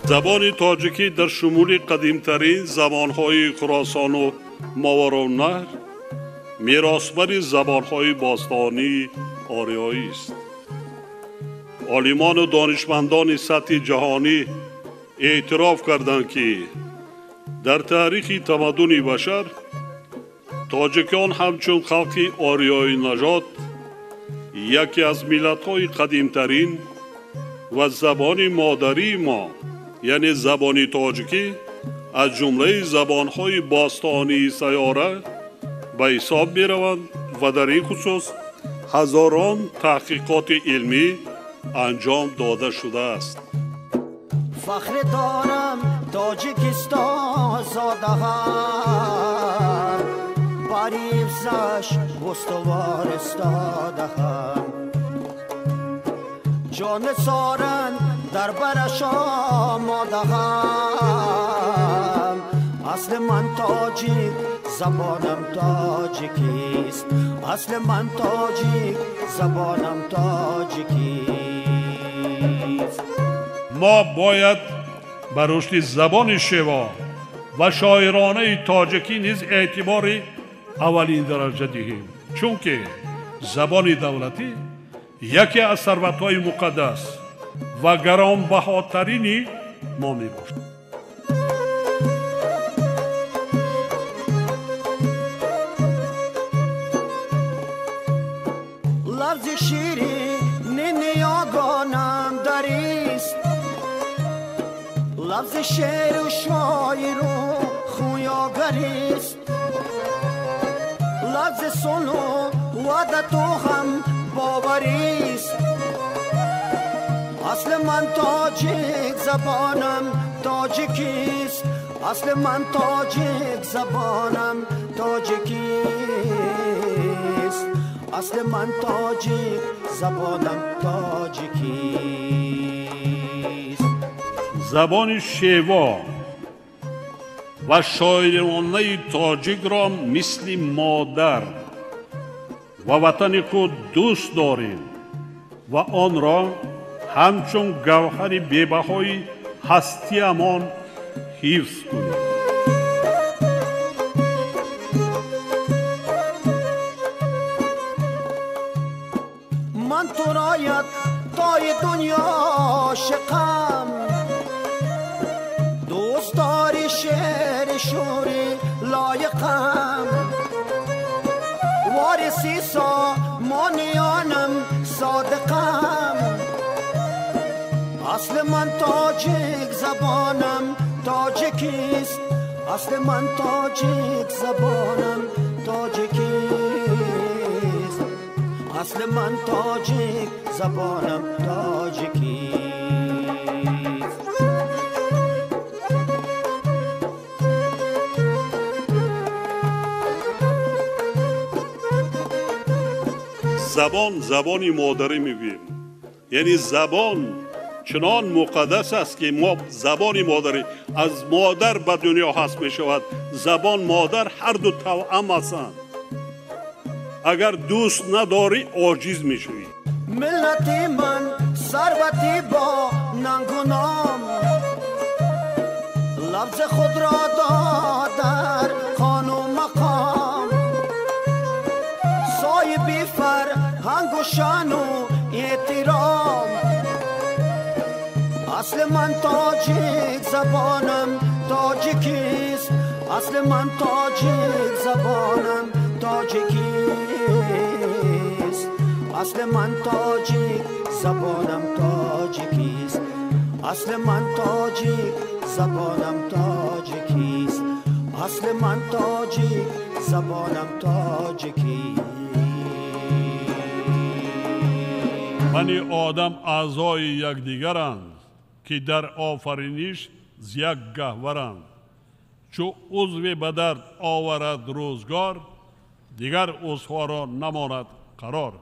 Забони тоҷикӣ дар шумули қадимтарин забонҳои Хуросону Мовароуннаҳр меросбари забонҳои бостонии ориёист. Олимону донишмандони сатҳи ҷаҳонӣ эътироф карданд, ки дар таърихи тамаддуни башар тоҷикон ҳамчун халқи ориёинажод яке аз миллатҳои қадимтарин ва забони модарии мо, яъне забони тоҷикӣ, аз ҷумлаи забонҳои бостонии сайёра ба ҳисоб мераванд ва дар ин хусус ҳазорон таҳқиқоти илмӣ анҷом дода шудааст. Фахр дорам Тоҷикистон зодаам, бар ҳифзаш устувор истодаам. Ҷон соран дар бараш омодаам. Асли ман тоҷик, забонам тоҷикист. Асли ман тоҷик, забонам тоҷикист. Мо бояд ба рушди забони шево ва шоиронаи тоҷикӣ низ эътибори аввалин дараҷа диҳем, чунки забони давлатӣ яке аз сарватҳои муқаддас ва гаронбаҳотарини мо мебошад. Лафзи ширини ниёгонам дарист, лафзи шеру шоиру хӯёгарист, лафзи сулҳу ваҳдату ҳам боварист. Асли ман тоҷик, забонам тоҷикист. Асли ман тоҷик, забонам тоҷикист. Асли ман тоҷик, забонам тоҷикист. Забони шево ва шоиронаи тоҷикро мисли модар ва ватани худ дӯст дорем ва онро ҳамчун гавҳари бебаҳои ҳастиамон ҳифз кунем. Ман туро як тои дунё ошиқам, дӯстдори шеъри шӯри лоиқам, вориси сомониёнам содиқам. Асли ман тоҷик, забонам тоҷикист. Асли ман тоҷик, забонам тоҷикист. Асли ман тоҷик, забонам тоҷикист. Забон забони модарӣ мегӯем, яъне забон чунон муқаддас аст, ки мо забони модарӣ аз модар ба дунё ҳаст мешавад. Забон модар ҳарду тавъам ҳастанд. Агар дӯст надорӣ, оҷиз мешавӣ. Миллати ман сарвати бо нангу ном, лафзи худро дод дар хону мақом, соҳиби фарҳангу шаъну эҳтиром. Асли ман тоҷик, забонам тоҷикист. Асли ман тоҷик, забонам тоҷикист. Асли ман тоҷик, забонам тоҷикист. Асли ман тоҷик, забонам тоҷикист. Асли ман тоҷик, забонам тоҷикист. Бани одам аъзои якдигаранд, ки дар офариниш з як гаҳваранд. Чу узве ба дард оварад рӯзгор, дигар узвҳоро намонад қарор.